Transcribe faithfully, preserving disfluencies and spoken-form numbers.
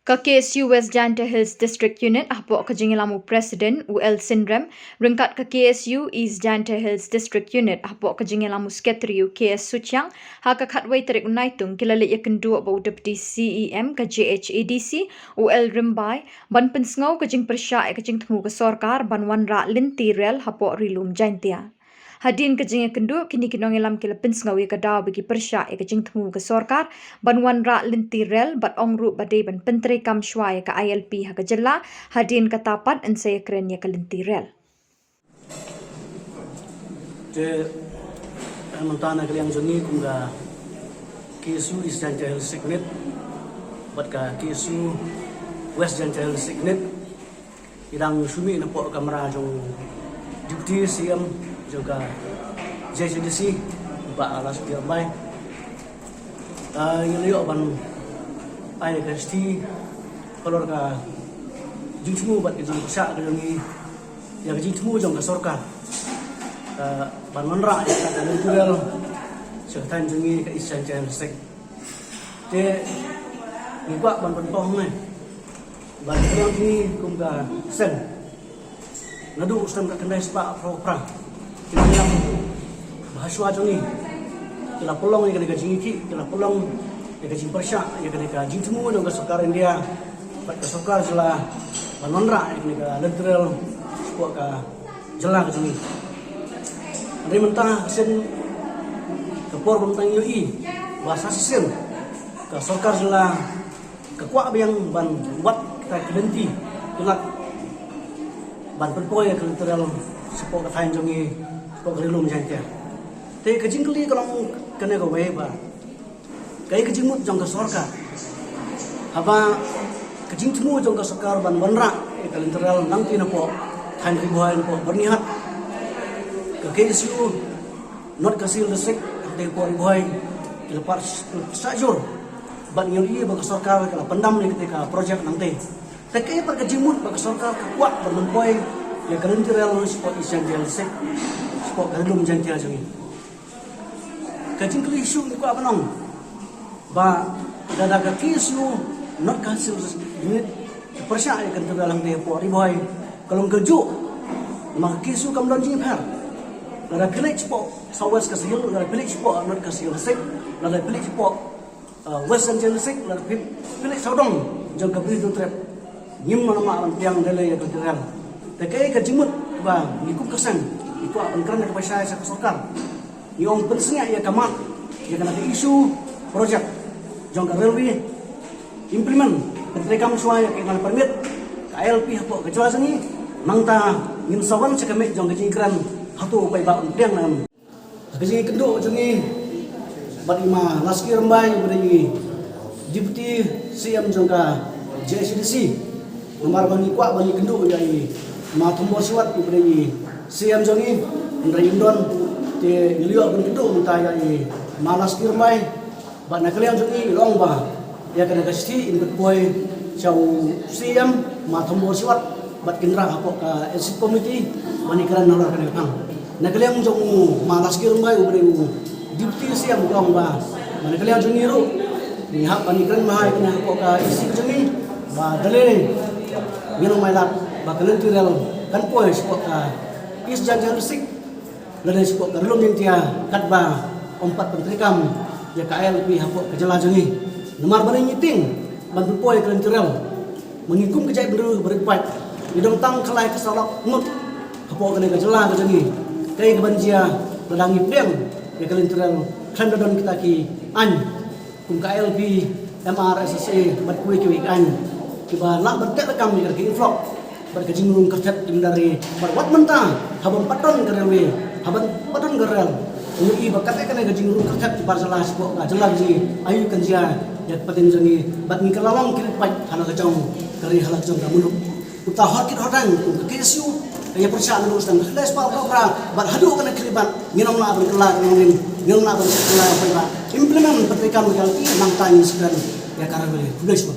Ka K S U West Jaintia Hills District Unit hapoh ka jingïalam u President u L Synrem ryngkat ka K S U East Jaintia Hills District Unit hapoh ka jingïalam u Secretary u K S Suchiang ha ka khatwei tarik u Naitung ki la leit ïakynduh bad u Deputy C E M ka J H A D C u L Rymbai ban pynsngew ka jingpyrshah ïa ka jingthmu ka sorkar ban wanrah lynti rel hapoh Ri Lum Jaintia. Hadien ka jingïakynduh, kine ki nongïalam ki la pynsngew ïa ka daw ba ki pyrshah ïa ka jingthmu ka sorkar ban wanrah lynti rel bad ong ruh ba dei ban pyntreikam shuwa ïa ka I L P ha ka jylla, hadien kata pat yn sa ïakren ïa ka lynti rel. Te mynta na ka liang jong ngi kum ka K S U East Jaintia Hills District Unit bad ka K S U West Jaintia Hills District Unit, ngi dang shu mih napoh kamra jong Deputy C M jong ka J H A D C, Bah Lashkar Rymbai. Ah, ngi la ïoh ban ai ka shithi halor ka jingthmu bad ka jingpyrshah ka jong ngi ïa ka jingthmu jong ka sorkar, ah, ban wanrah ïa ka lynti rel sha ka thaiñ jong ngi ka East Jaintia Hills District. Te ngi kwah ban pynpaw hangne ba ka liang jong ngi kum ka seng, naduh u snem khatkhyndai spah arphew phra, ki nongïalam ba ha shuwa jong ngi ki la pynlong ïa kane ka jingïakhih, ki la pynlong ïa ka jingpyrshah ïa kane ka jingthmu jong ka sorkar India bad ka sorkar jylla ban wanrah ïa kane ka lynti rel shapoh ka jylla ka jong ngi. Hynrei mynta ka sien, ka por ba mynta ngi ïohi ba sa shisien ka sorkar jylla ka kwah biang ban wad kita ki lynti, ki lad ban pynpoi ïa ka lynti rel shapoh ka thaiñ jong ngi, shapoh ka Ri Lum Jaintia. Te ka jingkylli ka long kane kawei ba kaei ka jingmut jong ka sorkar haba ka jingthmu jong ka sorkar ban wanrah ïa ka lynti rel nangta napoh thaiñ Ri Bhoi, napoh Byrnihat, ka K S U North Khasi Hills District, hangta hapoh Ri Bhoi, ki la pyrshah jur. Bad ngi ïohi ba ka sorkar ka la pyndam ïa katei ka project nangta. Te kaei pat ka jingmut ba ka sorkar ka kwah ban pynpoi ïa ka lynti rel shapoh East Jaintia Hills District, shapoh ka Ri Lum Jaintia jong ngi? Ka jingkylli shuh ngi kwah ban ong ba lada ka K S U North Khasi Hills Unit ka pyrshah ïa ka lynti rel hangta hapoh Ri Bhoi, ka long kajuh. Namar ka K S U kam don jingpher. Lada phi leit shapoh South West Khasi Hills, lada phi leit shapoh North Khasi Hills District, lada phi leit shapoh, uh, West Jaintia Hills District, lada phi, phi leit sawdong jong ka Bri Hynñiewtrep, ngim nang mad ban pdiang lei lei ïa ka lynti rel. Te kaei ka jingmut ba ngi kum ka seng ngi kwah ban kren ïa ka pyrshah sha ka sorkar? Ngi ong pynsngiat ïa ka mat ïa kane ka issue project jong ka railway, implement, pyntreikam shuwa ïa ka permit, ka I L P hapoh ka jylla jong ngi. Nangta ngin sa wan sha ka miej jong ka jingkren hato u paidbah un pdiang ne em. Ha ka jingïakynduh jong ngi bad i Ma Lashkar Rymbai, uba dei i Deputy C M jong ka J H A D C, namar ba ngi kwah ban ïakynduh ïa i Ma Thombor Shiwat, uba dei i C M jong ngi, hynrei ym don. Te ngi la ïoh ban kynduh mynta ïa i Ma Lashkar Rymbai. Bad na ka liang jong ngi ngi la ong ba ïa kane ka shithi yn pynpoi sha u C M, Ma Thombor Shiwat, bad Kendra hapoh ka Executive Committee ban ïakren halor kane ka phang. Na ka liang jong u Ma Lashkar Rymbai, uba dei u Deputy C M, u la ong ba, ba na ka liang jong ngi ruh ngi hap ban ïakren bha ïa kane hapoh ka E C ka jong ngi, ba da lei ngin ym ailad ba ka lynti rel kan poi shapoh ka East Jaintia Hills District, lane shapoh ka Ri Lum Jaintia, katba ym pat pyntreikam ïa ka I L P hapoh ka jylla jong ngi. Namar balei ngi tieng ban pynpoi ïa ka lynti rel? Ma ngi kum ka jaitbynriew ba rit paid, ngi don tang khalai ka salok ngut hapoh kane ka jylla ka jong ngi. Kaei kaban jia lada ngi pdiang ïa ka lynti rel khlem da don kita ki aiñ kum ka I L P, M R S S A bad kiwei kiwei ki aiñ kiba lah ban teh rakam ïa ka influx bad ka jingrung kyrthet ki mynder ri. Bad wat mynta haba ym pat don ka railway, haba ym pat don ka rel, ngi ïohi ba kaei kane ka jingrung kyrthet ki bar jylla shapoh ka jylla ka jong ngi, aïu kan jia ïa ka pateng jong ngi? Bad ngi kylla long ki rit paid ha la ka jong ka ri, ha la ka jong ka muluk. Uta hor kit hor rang kum ka K S U ka ïa pyrshah naduh snem khatkhyndai spah arphew phra bad haduh kane ka khyllipmat ngin ym lah ban kylla ka longrim, ngin ym lah ban kylla ïa ka paidbah. Implement, pyntreikam ïa ka lynti, nangta ngin sa kren ïa ka railway. Khublei shibun.